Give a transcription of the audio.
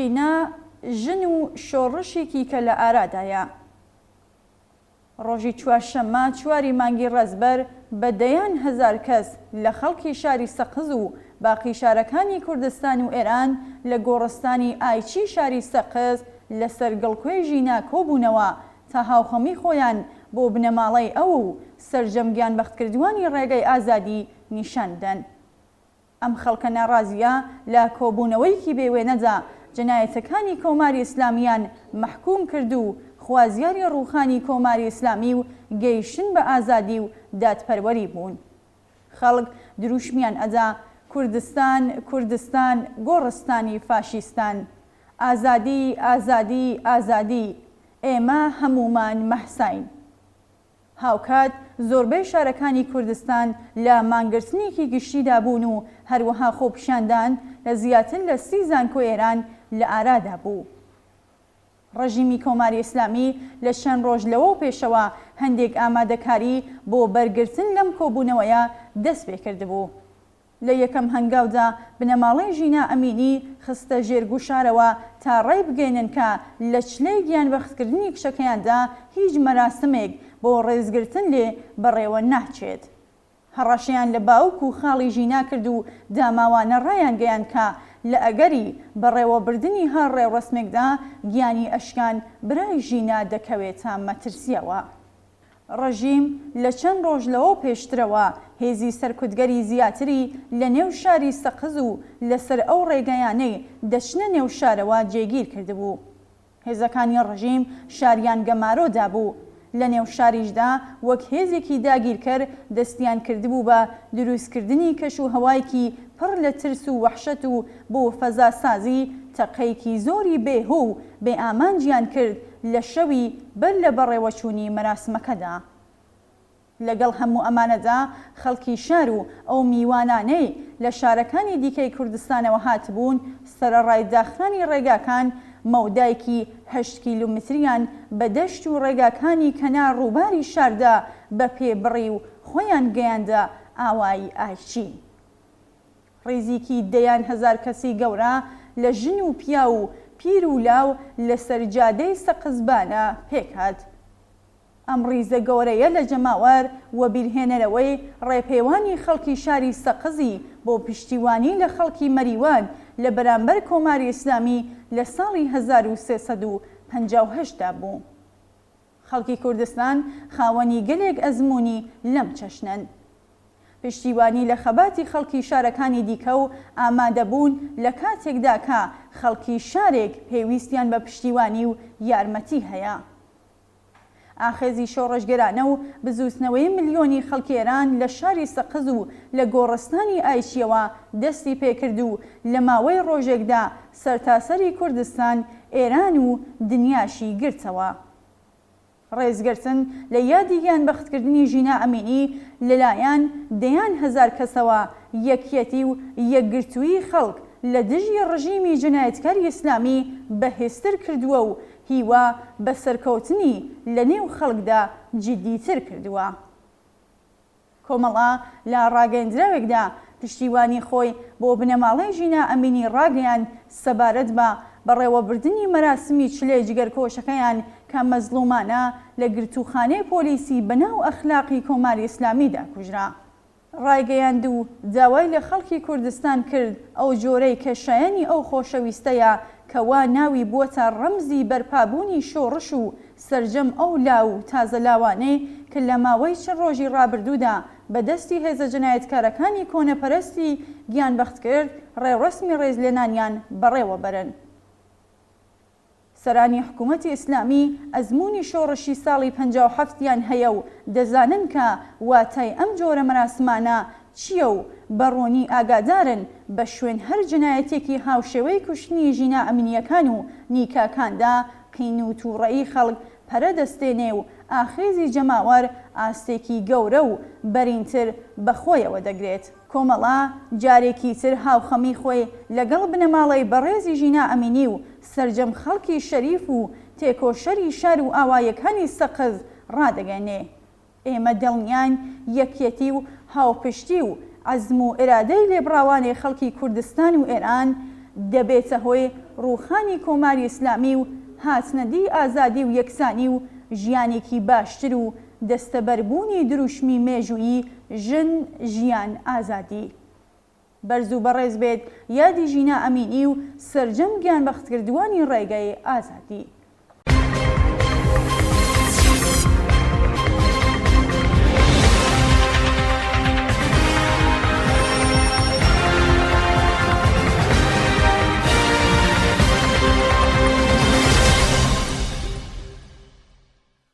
ژینا، ژن و شۆڕشێکی کە لە ئارادایە. ڕۆژی چوارشەممە چواری مانگی ڕەزبەر بە دەیان هەزار کەس لە خەڵکی شاری سەقز و باقی شارەکانی کوردستان و ئێران لە گۆڕستانی ئایچی شاری سەقز لەسەر گڵکۆی ژینا کۆبوونەوە تا هاوخەمی خۆیان بۆ بنەماڵەی ئەو و سەرجەم گیانبەختکردووانی ڕێگای ئازادی نیشان بدەن. ئەم خەڵکە ناڕازییە لە کۆبوونەوەیکی بێ وێنەدا جەنایەتەکانی کۆماری ئیسلامییان مەحکووم کرد و خوازیاری ڕووخانی کۆماری ئیسلامی و گەیشتن بە ئازادی و دادپەروەری بوون. خەڵک دروشمیان ئەدا، کوردستان، کوردستان، گۆڕستانی فاشیستان. ئازادی، ئازادی، ئازادی. ئێمە هەموومان مەهساین. هاوکات زۆربەی شارەکانی کوردستان لە مانگرتنێکی گشتیدا بوون و هەروەها خۆپیشاندان لە زیاتر لە سی زانکۆی ئێران لە ئارادا بوو. ڕژیمی کۆماری ئیسلامی لە چەند ڕۆژ لەوەو پێشەوە هەندێک ئامادەکاری بۆ بەرگرتن لەم کۆبوونەوەیە دەست پێکردبوو. لە یەکەم هەنگاودا بنەماڵەی ژینا ئەمینی خستە ژێر گوشارەوە تا ڕایبگەیەنن کە لە چلەی گیانبەختکردنی کچەکەیاندا هیچ مەراسمێک بۆ ڕێزگرتن لێ بەڕێوە ناچێت. هەڕەشەیان لە باوک و خاڵی ژینا کرد و داماوانە ڕایانگەیاند کە لە ئەگەری بەڕێوەبردنی هەر ڕێوڕەسمێکدا گیانی ئەشکان برای ژینا دەکەوێتە مەترسییەوە. ڕژیم لە چەند ڕۆژ لەوە پێشترەوە هێزی سەرکوتگەری زیاتری لە نێو شاری سەقز و لەسەر ئەو ڕێگایانەی دەچنە نێو شارەوە جێگیر کردبوو. هێزەکانی ڕژیم شاریان گەمارۆ دابوو. لە نێو شاریشدا وەک هێزێکی داگیرکەر دەستیان کردبوو بە دروستکردنی کەش و هەوایکی پڕ لە ترس و وەحشەت و بۆ فەزاسازی تەقەیەکی زۆری بێ هۆ و بێ ئامانجیان کرد لە شەوی بەر لە بەڕێوەچوونی مەراسمەکەدا. لەگەڵ هەموو ئەمانەدا خەڵکی شار و ئەو میوانانەی لە شارەکانی دیکەی کوردستانەوە هاتبوون، سەرەڕای داخرانی ڕێگاکان، مەودایکی هەشت کیلومتریان بە دەشت و ڕێگاکانی کەنار ڕووباری شاردا بە پێ بڕی و خۆیان گەیاندە ئاوایی ئایچی. ڕیزیکی دەیان هەزار کەسی گەورە لە ژن و پیاو و پیر و لاو لەسەر جادەی سەقز-بانە پێکهات. ئەم ڕیزە گەورەیە لە جەماوەر وەبیرهێنەرەوەی ڕێپێوانی خەڵکی شاری سەقزی بۆ پشتیوانی لە خەڵکی مەریوان لە بەرامبەر کۆماری ئیسلامی لە ساڵی 1358 دا بوو. خەڵکی کوردستان خاوەنی گەلێک ئەزموونی لەم چەشنەن. پشتیوانی لە خەباتی خەڵکی شارەکانی دیکە و ئامادەبوون لە کاتێکدا کە خەڵکی شارێک پێویستیان بە پشتیوانی و یارمەتی هەیە. ئاخێزی شۆڕشگێرانە و بزووتنەوەی ملیۆنی خەڵکی ئێران لە شاری سەقز و لە گۆڕستانی ئایچییەوە دەستی پێکرد و لە ماوەی ڕۆژێکدا سەرتاسەری کوردستان، ئێران و دنیاشی گرتەوە. ڕێزگرتن لە یادی گیانبەختکردنی ژینا ئەمینی لەلایەن دەیان هەزار کەسەوە یەکیەتی و یەکگرتوویی خەڵک لە دژی ڕژیمی جەنایەتکاری ئیسلامی بەهێزتر کردووە و هیوا بە سەرکەوتنی لە نێو خەڵکدا جیددیتر کردووە. کۆمەڵە لە ڕاگەیەندراوێکدا پشتیوانی خۆی بۆ بنەماڵەی ژینا ئەمینی ڕاگەیاند سەبارەت بە بەڕێوەبردنی مەراسمی چلەی جگەرکۆشەکەیان کە مەزڵومانە لە گرتووخانەی پۆلیسی بەناو ئەخلاقی کۆماری ئیسلامیدا کوژرا. ڕایگەیاند و داوای لە خەڵکی کوردستان کرد ئەو جۆرەی کە شایەنی ئەو خۆشەویستەیە کە وا ناوی بووەتە ڕەمزی بەرپابوونی شۆڕش و سەرجەم ئەو لاو و تازە لاوانەی کە لە ماوەی چل ڕۆژی ڕابردوودا بە دەستی هێزە جەنایەتکارەکانی کۆنەپەرستی گیانبەختکرد ڕێوڕەسمی ڕێزلێنانیان بەڕێوە بەرن. سەرانی حکوومەتی ئیسلامی ئەزموونی شۆڕشی ساڵی 57 یان هەیە و دەزانن کە واتای ئەم جۆرە مەراسمانە چییە و بە ڕوونی ئاگادارن بە شوێن هەر جنایەتێکی هاوشێوەی کوشتنی ژینا ئەمینییەکان و نیکاکاندا قین و تووڕەیی خەڵک پەرە دەستێنێ و ئاخێزی جەماوەر ئاستێکی گەورە و بەرینتر بە خۆیەوە دەگرێت. کۆمەڵە جارێکی تر هاوخەمی خۆی لەگەڵ بنەماڵەی بەڕێزی ژینا ئەمینی و سەرجەم خەڵکی شەریف و تێکۆشەری شار و ئاواییەکانی سەقز ڕادەگەیەنێ. ئێمە دڵنیاین یەکیەتی و هاوپشتی و عەزم و ئیرادەی لێبڕاوانەی خەڵکی کوردستان و ئێران دەبێتە هۆی ڕووخانی کۆماری ئیسلامی و هاتنەدی ئازادی و یەکسانی و ژیانێکی باشتر و دەستەبەربوونی دروشمی مێژوویی ژن، ژیان، ئازادی. بەرز و بەڕێز بێت یادی ژینا ئەمینی و سەرجەم گیانبەختکردووانی ڕێگەی ئازادی.